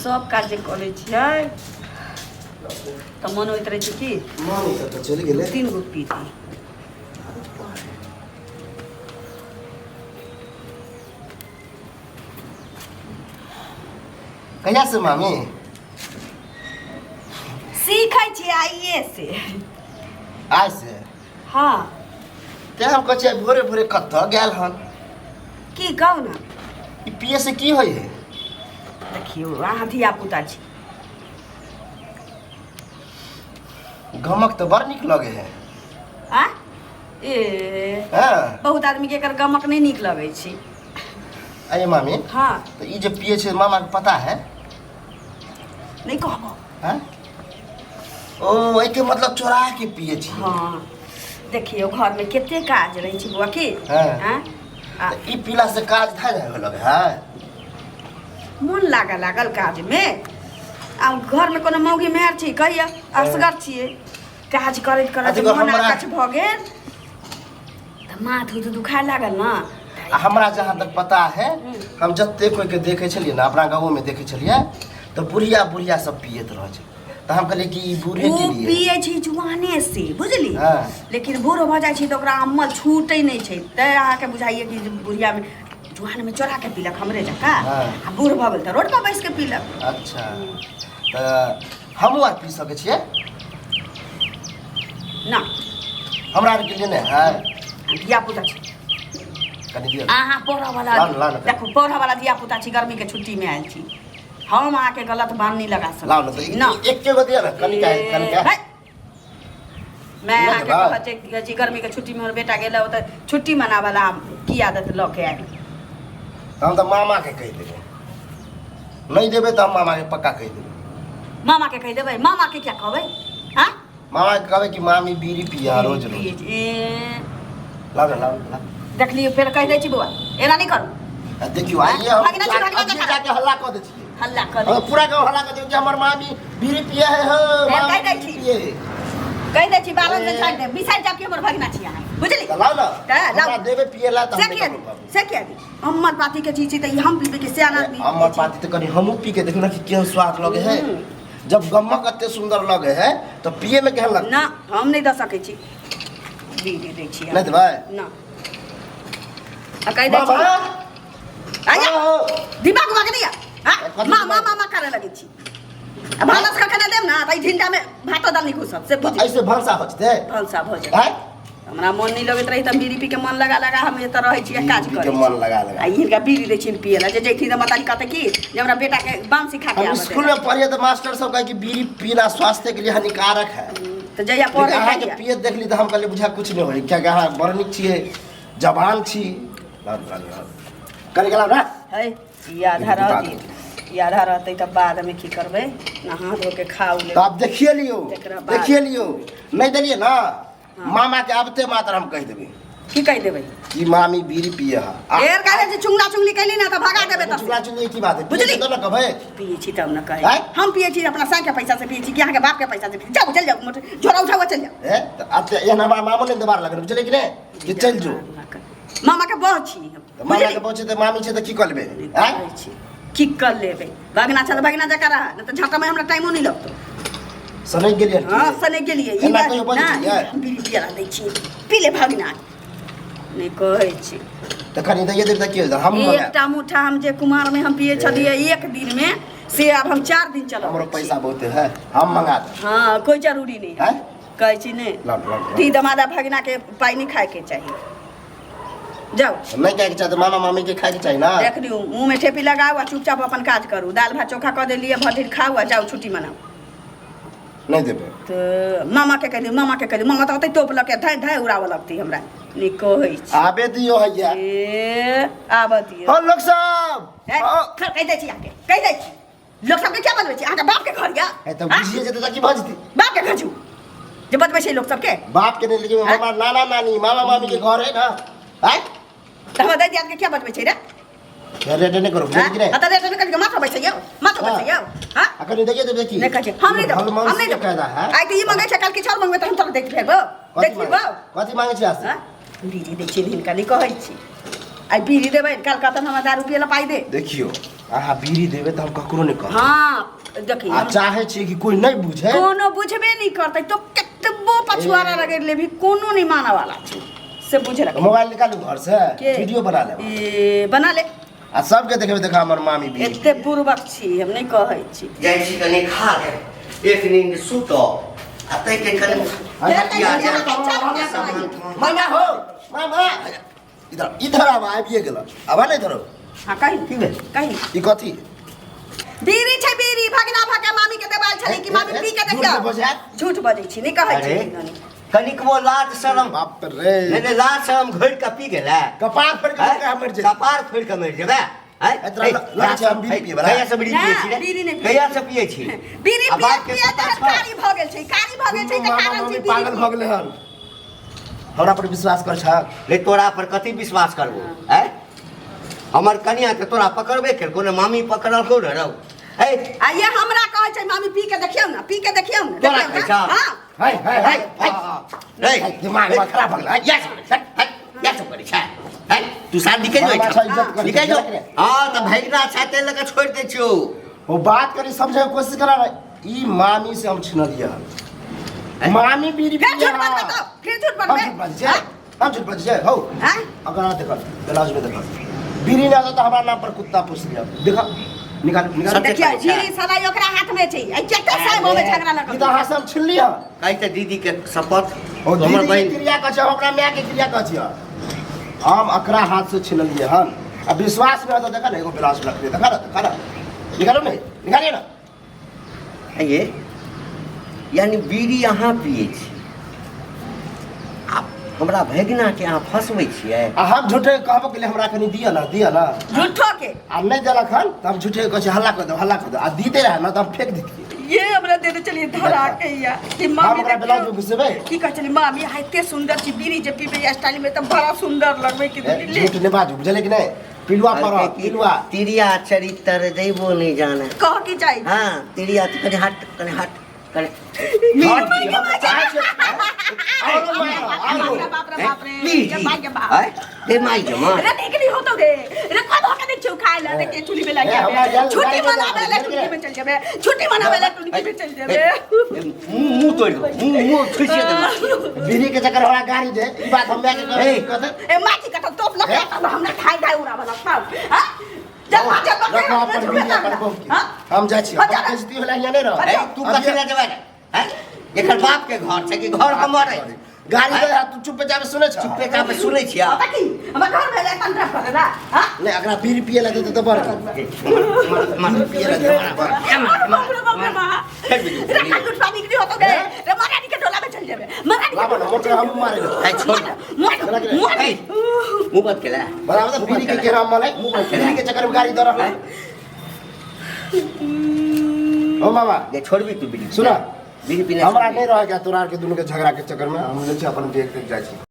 सब काज जे करै छियै तऽ मन होइत रहै छै कि मामी कतऽ चलि गेलै? 3 गो पी ली। कहिया से मामी? सीखै छियै आइए से। आइ से? हाँ। तें हम कहै छियै भोरे भोरे कतऽ गेल हन? की कहू ने। ई पिए से की होइ है? देखियौ अहाँ धिया पुता छी। गमक तऽ बड़ नीक लगे है। आ ए हाँ। बहुत आदमी के एकर गमक नहीं नीक लगै छै। अरे मामी। हाँ। तो ई जे पिए छै मामा के पता है? नहीं कहबो। हाँ? ओ एके मतलब चोरा के पिए छी। हाँ। देखियौ घर में कते काज रहै छै बुआ की। हाँ। हाँ? आ तऽ ई पीला से काज भए जाय लगे है? मन लागे लागल काज में। आ घर में कोनो मौगी मेहर छी कहिया असगर छियै, काज करैत करैत अच्छा, मन हमरा आकछ भऽ गेल तऽ माथ उथ दुखाय लागल ने। आ हमरा जहाँ तक पता है, हम जते कोई के देखे छलियै ने, अपना गाँवो में देखे छलियै, तऽ बुढ़िया बुढ़िया सब पियत रहै छै। तऽ हम कहलियै कि ई बूढ़े के ओ लिए पियै छै जुआने से, बुझली? हाँ। लेकिन बूढ़ भऽ जाइ छै तऽ ओकरा अम्मल छूटै नहि छै। तैं अहाँके बुझाइए कि बुढ़िया में जुआन में चोरा के पीलक हमरे जकाँ, हाँ। आ बूढ़ भऽ गेल तऽ रोड पर बैस के पीलक। अच्छा, तऽ हमहूँ आर पी सकै छियै? ना। हमरा आरके लिए नहि है? धिया पुता छै। कनि दियौ। अहाँ पढ़ऽ वाला लाउ ने, लाउ ने। देखू, पढ़ऽ वाला धिया पुता छी, गर्मी के छुट्टी में आयल छी। हम अहाँके गलत बान नहीं लगा सकै लाउ ने, छी। तऽ ना। एके गो दिअ ने, कनिका, कनिका। हे। मैं नहि अहाँके देबै? कहै छी गर्मी के छुट्टी में हमर बेटा गेल ओतऽ छुट्टी मनाबऽ ला, की आदत लऽ के आयल। तऽ हम तऽ मामा के कहि देबै, नहि देबै तऽ हम मामा के पक्का कहि देबै। मामा के कहि देबै? मामा के क्या कहबै? हाँ? मामा के कहबै कि मामी बीड़ी पिया रोज रोज। ए। लाउ ने, लाउ ने, लाउ। देखलियौ, फेर कहि दै छी बौआ, एना नहि करू। आ देखियौ, आइए हम भागिना छी, भागिना अभिये छी। जाके हल्ला कऽ दै छियै। हल्ला कऽ दै। हम पूरा गाँव हल्ला कऽ देबै कि हमर मामी बीड़ी पिए है, हो, फेर मामी कहि दै बीड़ी छी। पिए है। कहि दै छी, बालन से ए। छाड़ि देब, बिसरि जायब कि हमर भगिना छी अहाँ, बुझली? तऽ लाउ ने। तऽ लाउ। हमरा देबै पिए ला तऽ से हम नहि किया ककरो कहबै। से किया दी? अम्मर पाती के चीज छी तऽ ई हम पीबै कि सियान आदमी अम्मर पीबै छै? पाती तऽ कनि हमहूँ पी के देखू ने कि केहन स्वाद लगे है। जब गमक एते सुंदर लगे है तऽ पिए में केहन लगतै? ना, हम नहि दऽ सकै छी। बीड़ी दै छी। नहि देबै? ना। आ कहि दै छी। मामा! आजा। आओ। दिमाग उमाग नहीं है? हाँ? कथी माँ, दिमाग? माँ, माँ, माँ करे लगे छी। आ भानस कखने देब ना, तऽ ई ढिंडा में भातो दाल नहीं घुसत, से बुझ। ऐसे भनसा हो जेतै? भनसा भऽ जेतै। आँय? हमरा मन नहीं लगैत रही तऽ बीड़ी पी के मन लगा लगा हम एतऽ रहै छियै, काज बीड़ी पी के करै छी। मन लगा लगा। आ हिनका बीड़ी दै छियनि पियै लए, जे जैथिन तऽ मातारी कहतै कि जे हमरा बेटा के बाम सिखा के हम आबऽ स्कूल देला। में पढ़िए तऽ मास्टर सब कहे कि बीड़ी पीना स्वास्थ्य के लिए हानिकारक है। तऽ जहिया लेकिन पढ़ै अहाँके तहिया। पियैत देखली तऽ हम कहलियै बुझा कुछ नहि होय, कियाकि अहाँ बड़ नीक छियै, जवान छी। लाउ, लाउ, लाउ। कनि गेलहुँ ने? है, ई आधा बुता रह देबै। ई आधा रहतै तऽ बादमे की करबै? नहा धो के खा लेबै। तऽ आब देखिए लियौ, तकरा बाद। देखिए लियौ, नहि देलियै ने मामा के आबते मात्र हम कहि देबै। की कहि देबै? कि मामी बीड़ी पिए है। आ- फेर कहले जे चुंगला चुंगली कैली ना तऽ भगा देबै तऽ। चुंगला चुंगली की बात है? बुझली? पिए छी तब ने कहबै। पिए छी तब ने कहै। आँय? हम पिए छी अपना साँइ के पैसा से पिए छी कि अहाँके बाप के पैसा से पिए छी? जाउ, चलि जाउ, मोटर झोरा उठाउ, चलि जाउ। ए, तऽ आब तऽ एहन हमरा मामो नहि देबार लगल, बुझलियै कि नहि? कि चलि जो। मामा के बह छी हम। तऽ मामा बुझली? के बह छी तऽ मामी छै तऽ की कऽ लेबै? आँय? कहै छी। की कर लेबै? भगना छल भगना जकाँ रह, नहि तऽ झाँटा में हमरा टाइमो नहि लगतौ। सनकि गेलियै की? हाँ, सनकि गेलियै। ई एना बात कहियो बजै नहि, छलियै? हम बीड़ी पियला दै छी, पी ले भगना। नहि कहै छी। तऽ कनि दैये देब तऽ की होइत? हमहूँ मँगायब। एकटा मुठ्ठा हम जे कुमार में हम पियै छलियै एक दिन में, से आब हम 4 दिन चलबै हमरो छी। पैसा बहुते है, हम मंगा देब। हाँ, कोई जरूरी नहीं है। हैं? कहै छी नहि। लाउ, लाउ, लाउ। धी दमादा भगना के पाइ नहि खायके चाही। जाउ। नहि खायके चाही तऽ मामा मामी के खायके चाही ना। देख लियौ, मुँह में ठेपी लगाउ आ चुपचाप अपन काज करू। दालि भात चोखा कऽ देलियै, भर खाउ आ जाउ छुट्टी मनाउ। नहि देबै। तऽ मामा के कहि दियौ, मामा के कहि दियौ, मामा तऽ ओतै टोप लऽ के धाँइ धाँइ उड़ाबऽ लगतै हमरा। नहि कहै छी। आबे दियौ हैया। ए, आबऽ दियौ। हँ लोक सब। ए, हँ। खर, कहि दै छी अहाँके, कहि दै छी। लोक सबके क्या बतबै छी? अहाँके बाप के घर या? ए, तऽ हाँ? बुझिए जेतै तऽ की भऽ जेतै? बाप के घर छौ जे बतबै छै लोक सबके? बाप के नहि, लेकिन हाँ? हमर नाना नानी मामा मामी के घर है ना। आँय? तऽ हमर दाइ दियाद के क्या बतबै छै रे? रेट नहि करू, बुझलियै कि नहि? हाँ? तऽ रेट नहि करू, माथो बैसै यौ, माथो बैसै यौ। हाँ? आ कनि देखिए तऽ देखी। नहि कहै छै, हम नहि देबौ, भलमानसी हम नहि के देबौ। कायदा है। आइ तऽ ई मंगै छै, काल्हि किछु आओर मंगबै तऽ हम तोरा दैत फिरबौ, कथी दैत फिरबौ। कथी मांगै छी अहाँ? हाँ? बीड़ी दै छियै हिनका, नहि कहै छी। आइ बीड़ी देबै, काल्हि कहतन हमरा दारू पियै लए पाइ दे। देखियौ, अहाँ बीड़ी देबै तऽ हम ककरो नहि कहब। हाँ देखी, आ चाहे छियै कि कोई नहि बुझे। कोनो बुझबे नहीं करते तो कतबो पछुआरा रगड़ लेबी, कोनो नहीं माने वाला छै, से बुझ रख। मोबाइल निकालू घर से, के? वीडियो बना लेब। ए, बना ले। आ सबके देखेबै, देखा हमर मामी बीड़ी। एते बुड़बक छी हम नहीं कहै छी। जाइ छी कनि खा ले, एक नींद सुतब आ ताहिके कनि मामा हो मामा, इधर इधर आब, आबिए गेल, आब ने इधर। हाँ कही। की भेल? कही। ई कथी? बीड़ी छै, बीड़ी भगना भगा मामी के देबाल छलै कि मामी पी के झूठ देखियौ। बजै? झूठ बजै छी, नहीं कहै छी। अरे कनिकबो लाज शरम, बाप रे। नहि नहि, लाज शरम घोरि कऽ पी गेलै। कपार पर के मरि जेतै। कपार फोड़ि कऽ मरि जेबै। आँय? एतरा लगै छै हम बीड़ी पियै बला। कहिया से बीड़ी पियै छी रे? बीड़ी नहि पियै। कहिया से पियै छी? बीड़ी आ पियत बाप के पियत पता तहन छौ? कारी भऽ गेल छै, कारी भऽ गेल छै तऽ मामा कारण मम्मी छै बीड़ी पागल भऽ गेलै हन। हमरा पर विश्वास कर छ? रे तोरा पर कथी विश्वास करबो? आँय? हमर कनिया के तोरा पकड़बे केलको ने, मामी पकड़लको ने रौ। ए आ ये हमरा कहै छै मामी पी के देखियौ ने, पी के देखियौ ने। तोरा देखियौ कहै ने। छौ? हाँ। हाय हाय हाय हाय। रे दिमाग खराब भऽ गेलै। यस हट, यस करै छै। है तू साल निकल मामा जो, छौ, इज्जत करै निकल जो। छै। हाँ तऽ भैगना छै तै लऽ कऽ छोड़ि दै छियौ। ओ बात करी समझे के कोशिश करा रहा। ई मामी से हम छिनलियै हन। मामी बीड़ी फिर झूठ पियै। बजबै तो, फिर झूठ हम बजबै। झूठ बजै छियै, हम झूठ बजै छियै हौ। हाँ? अगर अहाँ देखल ब्लाउज में देखल बीड़ी ना तऽ हमरा नाम पर कुत्ता पोस लिया। देखा, निकाल निकाल। सत्य देखियौ कहै छै। जीरी सलाई ओकरा हाथ में छै। आ कते साहब होवे झगड़ा ई लगल। तऽ अहाँ से हम छिनली हन। कहै तऽ दीदी के शपथ, ओ हमर दीदी के बहिन क्रिया कहै छै, हम अपना माय के क्रिया कहै छियै। हम अकरा हाथ से छिनलियै हन। आ विश्वास में तऽ देखा ने, एगो ब्लाउज रखलियै, देखा ने, देखा ने, निकालू ने, निकालिए ना। ये यानी बीड़ी अहाँ पियै छी आ हमरा भगिना के अहाँ फंसबै छियै। आ हम झूठे कहबो के लिए हमरा कनी दिअ ना, दिअ ना। झूठो के। आ नहि देलक हन तऽ हम झूठे कहै छियै हल्ला कऽ दो, हल्ला कऽ दो। आ दीते रहए ना तऽ हम फेंक दितियै। ये हमरा देने चलिए धरा के या कि हम मामी ओकरा देखियौ। ब्लाउज में घुसेबै। की कहै छली मामी, आइ एते सुंदर छी, बीड़ी जे पीबै स्टाइल में तऽ बड़ा सुंदर लगबै कि ए, ले। झूठ नहि बाजू, बुझलियै कि नहि? पिलुआ पर कहलकै कि पिलुआ तिरिया चरित्र दैबो नहीं जाने। कह की चाही? हाँ तिरिया कनि हट, कनि हट, कनि बाप रे बाप रे बाप रे, ये भाई के बाप। आय, रे माई के माँ। रे निकली होतो रे, रे कद होके देख छौ खाय ला, देख चुली में लाग ए, हमरा जाबे। जल- छुट्टी जल- मनावे ला जल- चुली में चल जाबे, छुट्टी मनावे ला चुली में चल जाबे। मुंह मुंह तोड़ दो, मुंह मुंह थुसिए दे। बीड़ी के चक्कर हमरा गाड़ी दे, ई बात हम माय के कहबै, ए। कहतै। ए माटी कत तोप लगा त हमरा खाय खाय उड़ा वाला पाव। हां चल चल चल। रखो अपन बीड़ी, अपन बहू के। हां हम जाइ छी, हाँ, अपन जा। बेइज्जती होला हियाँ नहि रह। ए, तू कथी लए जेबै रे? हैं? एकर बाप के घर छै कि घर हमर है? गाड़ी दे, तू चुप जाबे सुनै छ? चुपे चापे सुनै छियै। पता की हमर घर में ले तंत्र करे ना। हां नहि, एकरा बीड़ी पिए ला देतै तऽ बड़। बीड़ी पिए ला देतै तऽ बड़। बाप रे बाप रे बाप। रे काटू पानी निकली होतो गे, रे महारानी के टोला में चल जेबे, महारानी के लाबो ना, मोटर हम मारे। ए, छोड़। मार मार। ए, मुंह बंद केला। बराबर तऽ बीड़ी के केरा मलै, बीड़ी के चक्कर में गाड़ी दऽ रहल। ओ मामा, ये छोड़बी तू बीड़ी? सुना। बीड़ी पीना हमरा नहि रहै के तोरा आर के दुनू के झगड़ा के चक्कर में, हम जे छै अपन बैग देख जाइ छी।